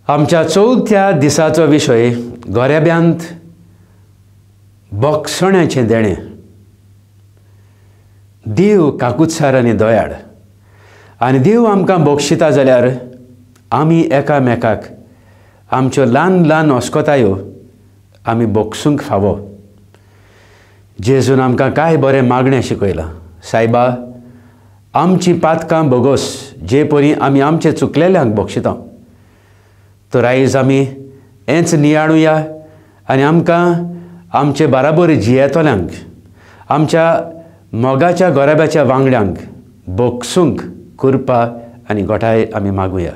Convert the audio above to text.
आमच्या चवथ्या दिसाचो विशय गोरेब्यांत बोगसण्याचें देणें. देव काकुत्सार आनी दयाळ आनी देव आमकां बक्षिता जाल्यार आमी एकामेकाक आमच्यो ल्हान ल्हान अस्कोतायो आमी बक्षूंक फावो. जेजून आमकां कांय बरें मागणें शिकयलां. सायबा, आमचीं पातकां बोगोस जे परी आमी आमचे चुकलेल्यांक बक्षिता. तर आयज आमी हेंच नियाळुया आनी आमकां आमचे बाराबर जियेतल्यांक, आमच्या मोगाच्या गोराब्याच्या वांगड्यांक बक्षूंक कृपा आनी गोठाय आमी मागुया.